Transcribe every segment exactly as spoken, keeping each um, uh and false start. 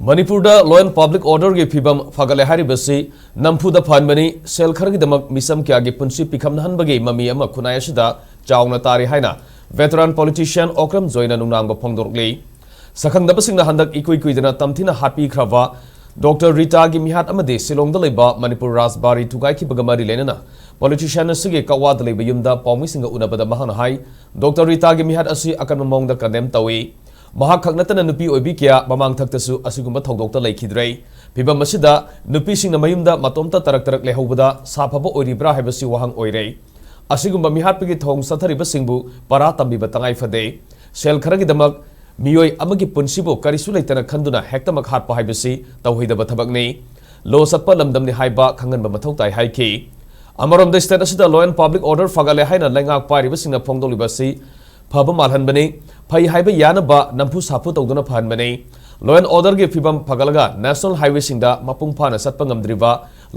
ꯃꯅꯤꯄꯨꯔꯗ law and public orderꯒꯤ ꯐꯤꯕꯝ ꯐꯒꯠꯂꯦ ꯍꯥꯏꯔꯤꯕꯁꯤ ꯅꯝꯐꯨꯗ ꯐꯍꯟꯕꯅꯤ꯫ ꯁꯦꯜ ꯈꯔꯒꯤꯗꯃꯛ ꯃꯤꯆꯝ ꯀꯌꯥꯒꯤ ꯄꯨꯟꯁꯤ ꯄꯤꯈꯝꯅꯍꯟꯕꯒꯤ ꯃꯃꯤ ꯑꯃ ꯈꯨꯟꯅꯥꯏ ꯑꯁꯤꯗ ꯆꯥꯎꯅ ꯇꯥꯔꯤ ꯍꯥꯏꯅ veteran politician ꯑꯣꯀ꯭ꯔꯝ ꯖꯣꯏꯅ ꯅꯨꯡꯅꯥꯡꯕ ꯐꯣꯡꯗꯣꯔꯛꯂꯤ꯫ ꯁꯛꯈꯪꯗꯕꯁꯤꯡꯅ ꯍꯟꯗꯛ ꯏꯀꯨꯏ ꯀꯨꯏꯗꯅ ꯇꯝꯊꯤꯅ ꯍꯥꯠꯄꯤꯈ꯭ꯔꯕ ꯗꯣꯛꯇꯔ ꯔꯤꯇꯥꯒꯤ ꯃꯤꯍꯥꯠ ꯑꯃꯗꯤ ꯁꯤꯂꯣꯡꯗ ꯂꯩꯕ ꯃꯅꯤꯄꯨꯔ ꯔꯥꯖꯕꯥꯔꯤ ꯊꯨꯒꯥꯏꯈꯤꯕꯒ ꯃꯔꯤ ꯂꯩꯅꯅ politician ꯑꯁꯤꯒꯤ ꯀꯛꯋꯥꯗ ꯂꯩꯕ ꯌꯨꯝꯗ ꯄꯥꯎꯃꯤꯁꯤꯡꯒ ꯎꯅꯕꯗ ꯃꯍꯥꯛꯅ ꯍꯥꯏ, ꯗꯣꯛꯇꯔ ꯔꯤꯇꯥꯒꯤ ꯃꯤꯍꯥꯠ ꯑꯁꯤ ꯑꯀꯟꯕ ꯃꯑꯣꯡꯗ condemn ꯇꯧꯏ꯫ ꯃꯍꯥꯛ ꯈꯛ ꯅꯠꯇꯅ ꯅꯨꯄꯤ ꯑꯣꯏꯕꯤ ꯀꯌꯥ ꯃꯃꯥꯡꯊꯛꯇꯁꯨ ꯑꯁꯤꯒꯨꯝꯕ ꯊꯧꯗꯣꯛꯇ ꯂꯩꯈꯤꯗ꯭ꯔꯦ꯫ ꯐꯤꯕꯝ ꯑꯁꯤꯗ ꯅꯨꯄꯤꯁꯤꯡꯅ ꯃꯌꯨꯝꯗ ꯃꯇꯣꯝꯇ ꯇꯔꯛ ꯇꯔꯛ ꯂꯩꯍꯧꯕꯗ ꯁꯥꯐꯕ ꯑꯣꯏꯔꯤꯕ꯭ꯔꯥ ꯍꯥꯏꯕꯁꯤ ꯋꯥꯍꯪ ꯑꯣꯏꯔꯦ꯫ ꯑꯁꯤꯒꯨꯝꯕ ꯃꯤꯍꯥꯠꯄꯒꯤ ꯊꯧꯑꯣꯡ ꯆꯠꯊꯔꯤꯕꯁꯤꯡꯕꯨ ꯄꯔꯥ ꯇꯝꯕꯤꯕ ꯇꯉꯥꯏ ꯐꯗꯦ꯫ ꯁꯦꯜ ꯈꯔꯒꯤꯗꯃꯛ ꯃꯤꯑꯣꯏ ꯑꯃꯒꯤ ꯄꯨꯟꯁꯤꯕꯨ ꯀꯔꯤꯁꯨ ꯂꯩꯇꯅ ꯈꯟꯗꯨꯅ ꯍꯦꯛꯇꯃꯛ ꯍꯥꯠꯄ ꯍꯥꯏꯕꯁꯤ ꯇꯧꯍꯩꯗꯕ ꯊꯕꯛꯅꯤ꯫ Law ꯆꯠꯄ ꯂꯝꯗꯝꯅꯤ ꯍꯥꯏꯕ ꯈꯪꯍꯟꯕ ꯃꯊꯧ ꯇꯥꯏ ꯍꯥꯏꯈꯤ꯫ ꯑꯃꯔꯣꯝꯗ state ꯑꯁꯤꯗ law and public order ꯐꯒꯠꯂꯦ ꯍꯥꯏꯅ ꯂꯩꯉꯥꯛ ꯄꯥꯏꯔꯤꯕꯁꯤꯡꯅ ꯐꯣꯡꯗꯣꯛꯂꯤꯕ ꯑꯁꯤ ꯐꯕ ꯃꯥꯜꯍꯟꯕꯅꯤ꯫ ꯐꯩ ꯍꯥꯏꯕ ꯌꯥꯅꯕ ꯅꯝꯐꯨ ꯁꯥꯐꯨ ꯇꯧꯗꯨꯅ ꯐꯍꯟꯕꯅꯤ꯫ Law and orderꯒꯤ ꯐꯤꯕꯝ ꯐꯒꯠꯂꯒ national highwayꯁꯤꯡꯗ ꯃꯄꯨꯡ ꯐꯥꯅ ꯆꯠꯄ ꯉꯝꯗ꯭ꯔꯤꯕ,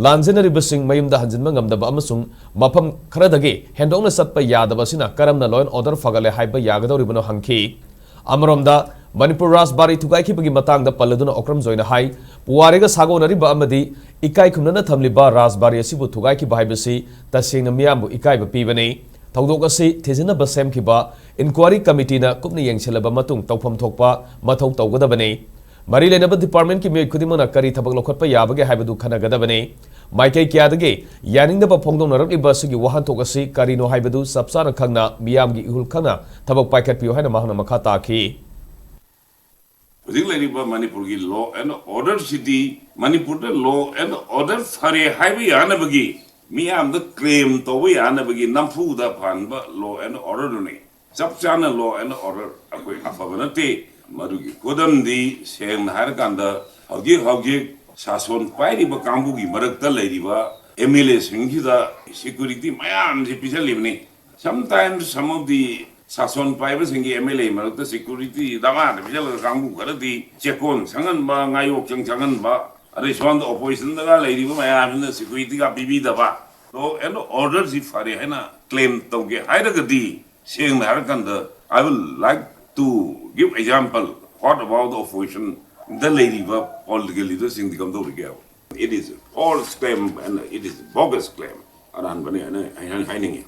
ꯂꯥꯟꯖꯦꯟꯅꯔꯤꯕꯁꯤꯡ ꯃꯌꯨꯝꯗ ꯍꯟꯖꯤꯟꯕ ꯉꯝꯗꯕ ꯑꯃꯁꯨꯡ ꯃꯐꯝ ꯈꯔꯗꯒꯤ ꯍꯦꯟꯗꯣꯛꯅ ꯆꯠꯄ ꯌꯥꯗꯕ ꯑꯁꯤꯅ ꯀꯔꯝꯅ law and order ꯐꯒꯠꯂꯦ ꯍꯥꯏꯕ ꯌꯥꯒꯗꯧꯔꯤꯕꯅꯣ ꯍꯪꯈꯤ꯫ ꯑꯃꯔꯣꯝꯗ ꯃꯅꯤꯄꯨꯔ ꯔꯥꯖꯕꯥꯔꯤ ꯊꯨꯒꯥꯏꯈꯤꯕꯒꯤ ꯃꯇꯥꯡꯗ ꯄꯜꯂꯗꯨꯅ ꯑꯣꯀ꯭ꯔꯝ ꯖꯣꯏꯅ ꯍꯥꯏ, ꯄꯨꯋꯥꯔꯤꯒ ꯁꯥꯒꯣꯟꯅꯔꯤꯕ ꯑꯃꯗꯤ ꯏꯀꯥꯏ ꯈꯨꯝꯅꯅ ꯊꯝꯂꯤꯕ ꯔꯥꯖꯕꯥꯔꯤ ꯑꯁꯤꯕꯨ ꯊꯨꯒꯥꯏꯈꯤꯕ ꯍꯥꯏꯕꯁꯤ ꯇꯁꯦꯡꯅ ꯃꯤꯌꯥꯝꯕꯨ ꯏꯀꯥꯏꯕ ꯄꯤꯕꯅꯤ꯫ ꯊꯧꯗꯣꯛ ꯑꯁꯤ ꯊꯤꯖꯤꯟꯅꯕ ꯁꯦꯝꯈꯤꯕ inquiry committeeꯅ ꯀꯨꯞꯅ ꯌꯦꯡꯁꯤꯜꯂꯕ ꯃꯇꯨꯡ ꯇꯧꯐꯝ ꯊꯣꯛꯄ ꯃꯊꯧ ꯇꯧꯒꯗꯕꯅꯤ꯫ ꯃꯔꯤ ꯂꯩꯅꯕ departmentꯀꯤ ꯃꯤꯑꯣꯏ ꯈꯨꯗꯤꯡꯃꯛꯅ ꯀꯔꯤ ꯊꯕꯛ ꯂꯧꯈꯠꯄ ꯌꯥꯕꯒꯦ ꯍꯥꯏꯕꯗꯨ ꯈꯟꯅꯒꯗꯕꯅꯤ꯫ ꯃꯥꯏꯀꯩ ꯀꯌꯥꯗꯒꯤ ꯌꯥꯅꯤꯡꯗꯕ ꯐꯣꯡꯗꯣꯛꯅꯔꯛꯂꯤꯕ ꯑꯁꯤꯒꯤ ꯋꯥꯍꯟꯊꯣꯛ ꯑꯁꯤ ꯀꯔꯤꯅꯣ ꯍꯥꯏꯕꯗꯨ ꯆꯞ ꯆꯥꯅ ꯈꯪꯅ ꯃꯤꯌꯥꯝꯒꯤ ꯏꯍꯨꯜ ꯈꯪꯅ ꯊꯕꯛ ꯄꯥꯏꯈꯠꯄꯤꯌꯨ ꯍꯥꯏꯅ ꯃꯍꯥꯛꯅ ꯃꯈꯥ ꯇꯥꯈꯤ꯫ ꯍꯧꯖꯤꯛ ꯂꯩꯔꯤꯕ ꯃꯅꯤꯄꯨꯔꯒꯤ law and orderꯁꯤꯗꯤ ꯃꯅꯤꯄꯨꯔꯗ law and order ꯐꯔꯦ ꯍꯥꯏꯕ ꯌꯥꯅꯕꯒꯤ, ꯃꯤꯌꯥꯝꯗ claim ꯇꯧꯕ ꯌꯥꯅꯕꯒꯤ ꯅꯝꯐꯨꯗ ꯐꯍꯟꯕ law and orderꯗꯨꯅꯤ꯫ ꯆꯞ ꯆꯥꯅ law and order ꯑꯩꯈꯣꯏ ꯑꯐꯕ ꯅꯠꯇꯦ꯫ ꯃꯗꯨꯒꯤ ꯈꯨꯗꯝꯗꯤ ꯁꯦꯡꯅ ꯍꯥꯏꯔꯀꯥꯟꯗ ꯍꯧꯖꯤꯛ ꯍꯧꯖꯤꯛ ꯁꯥꯁꯣꯟ ꯄꯥꯏꯔꯤꯕ ꯀꯥꯡꯕꯨꯒꯤ ꯃꯔꯛꯇ ꯂꯩꯔꯤꯕ MLAꯁꯤꯡꯁꯤꯗ security ꯃꯌꯥꯝꯁꯤ ꯄꯤꯁꯜꯂꯤꯕꯅꯤ꯫ Sometimes some of the ꯁꯥꯁꯣꯟ ꯄꯥꯏꯕꯁꯤꯡꯒꯤ MLA ꯃꯔꯛꯇ security ꯗꯃꯥꯗ ꯄꯤꯁꯜꯂꯒ ꯀꯥꯡꯕꯨ ꯈꯔꯗꯤ ꯆꯦꯛꯀꯣꯟ ꯁꯪꯍꯟꯕ, ꯉꯥꯌꯣꯛꯁꯪ ꯁꯪꯍꯟꯕ, ꯑꯗꯩ ꯁꯣꯝꯗ oppositionꯗꯒ ꯂꯩꯔꯤꯕ ꯃꯌꯥꯝꯁꯤꯅ securityꯒ ꯄꯤꯕꯤꯗꯕ꯫ Law and orderꯁꯤ ꯐꯔꯦ ꯍꯥꯏꯅ claim ꯇꯧꯒꯦ ꯍꯥꯏꯔꯒꯗꯤ, ꯁꯦꯡꯅ ꯍꯥꯏꯔꯀꯥꯟꯗ, I will like to give example. What about the opposition? ꯗ ꯂꯩꯔꯤꯕ ꯄꯣꯂꯤꯇꯤꯀꯦꯜ ꯂꯤꯗꯔꯁꯤꯡꯗꯤ ꯀꯝꯗꯧꯔꯤꯒꯦ? It is false claim and it is bogus claim. ꯑꯔꯥꯟꯕꯅꯦ ꯍꯥꯏꯅ ꯑꯩ ꯍꯥꯏꯅꯤꯡꯉꯤ꯫